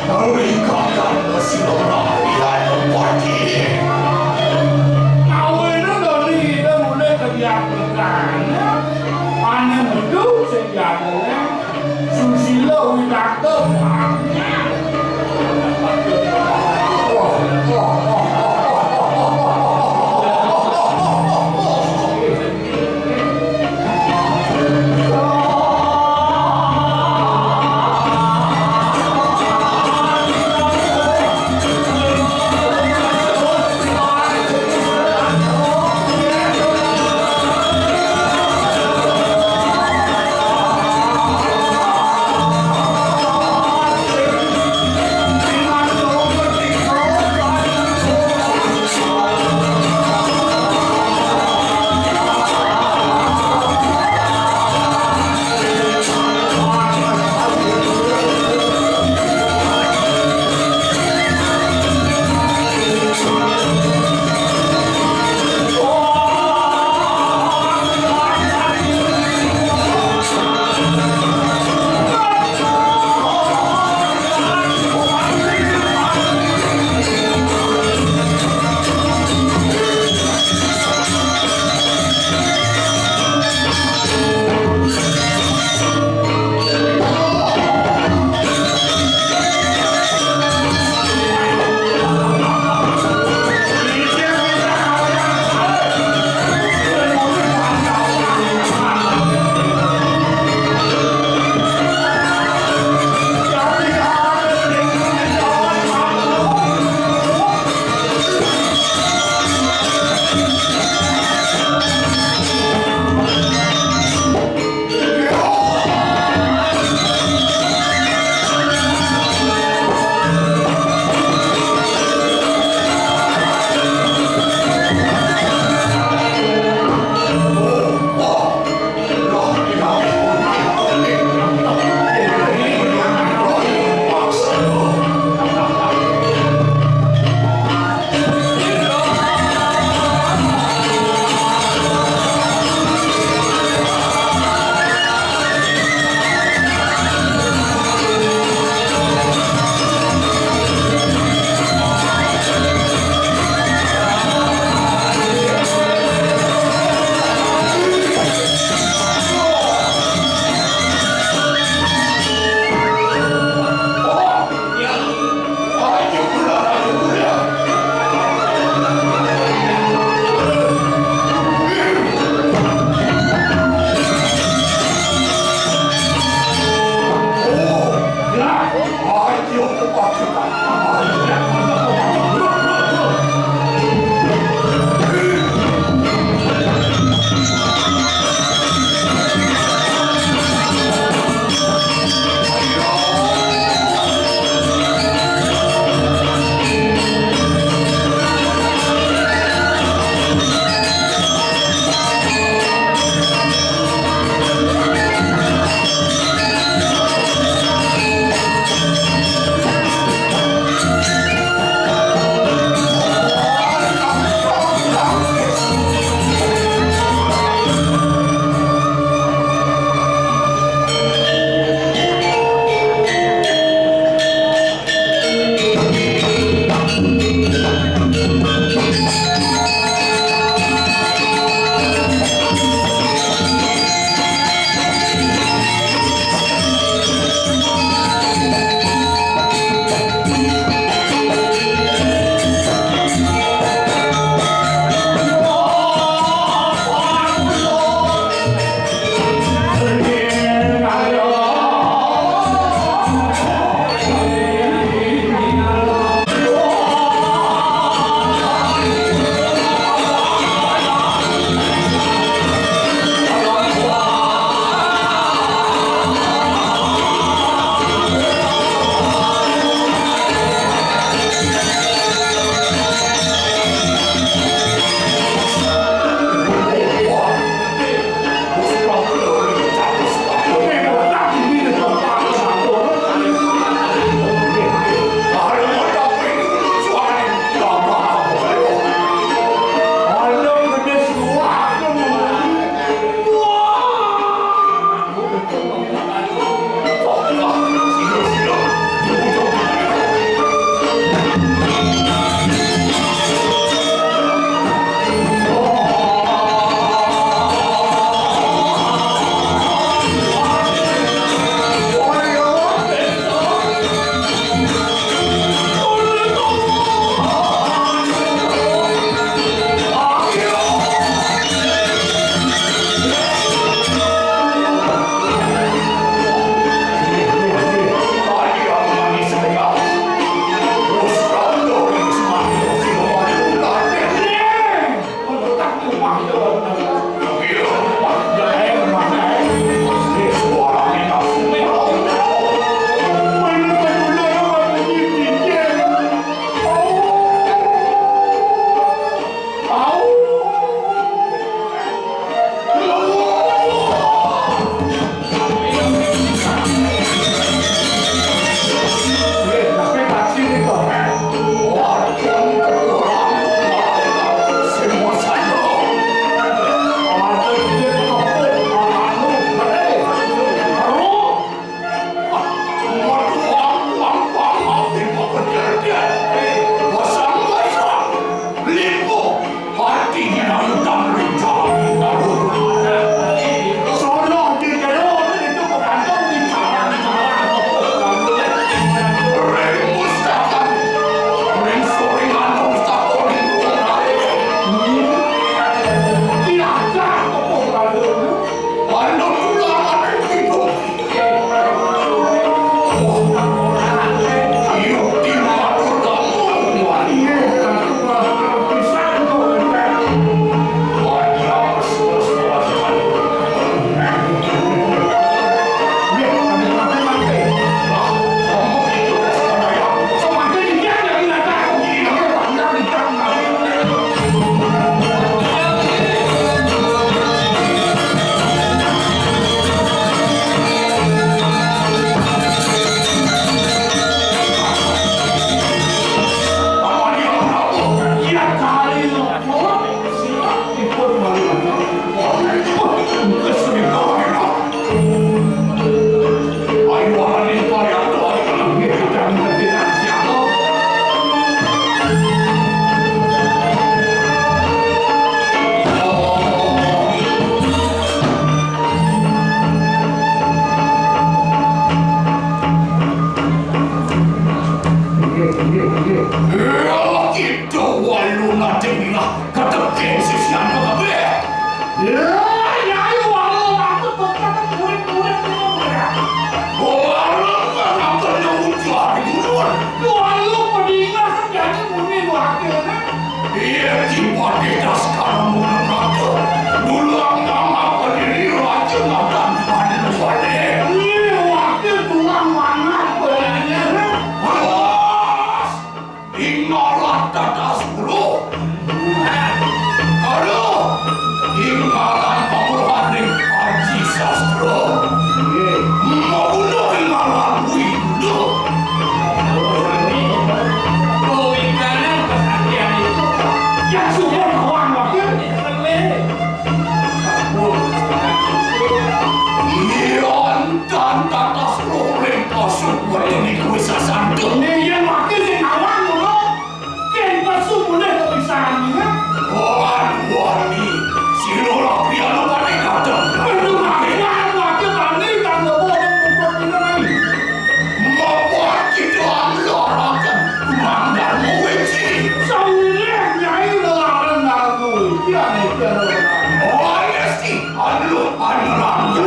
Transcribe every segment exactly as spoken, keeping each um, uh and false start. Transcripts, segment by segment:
Ora kata sira ora ilang pati. Awene to niki mulai kegiatan. Ane metu sing jadele. Susila Winata. Nggih, nggih. Ya, kita walu nadeng milah ketekin sisian kabeh. Ya, Nyai walu aku tetep murid-murid dulu, ya. Walu kan akan ujar dulu. Walu pedingas jadi muni wakilnya. Iya, Ki Patih Daskara Muna Prata. Dulang nama pendiri Raja Nadan Panuwale. Iya, wakil tulang manah pendirinya. Awas! Ingalan tata suruh. Aduh, ingalan pamrohaning Aji Sastra. Nggih. Mabunuh ingalan kuwi. Duh. Kawikanan kesaktian itu. Ya, sudah kawan wakil. Yen tan tatas roh ring pasuk wetene kuwi sasanten. Yen wakil sing awang ngono, ken pesu mulih kepisahan. Wan wani, sira rakyat pati dateng. Aduh, aku aku aku tani kang ngopo ning pupuk pinten. Mawon kita amloraken Mang Darmo Wiji. Sawire Nyai ngelarang Darmo Wiji, aneh, aneh. Oh, iya sih. Anu, anu, anu.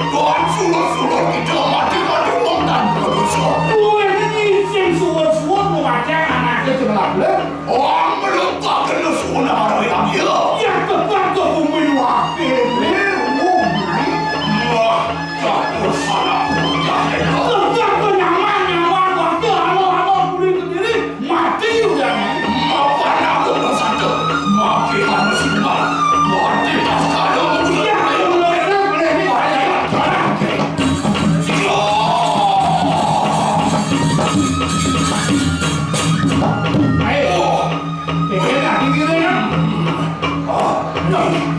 Tuhan suruh-suruh kita mati-mati wong tanpa dosa. Kowe iki sing suwun-suwun ngajak anake jeneng Abel. Wong melupaken suwun marang yang iya. Ya tetap ke bumi wakil. Wah, catur sanak bocah itu. Tetap ke nyaman-nyaman wakil, alo-alo budi kediri. Mati udah. Mapan aku bersatu. Mati anu simbal. Mati tas kado. Iya, iya, iya, iya, iya. Ayo. Ini lagi gini. Ah, nah.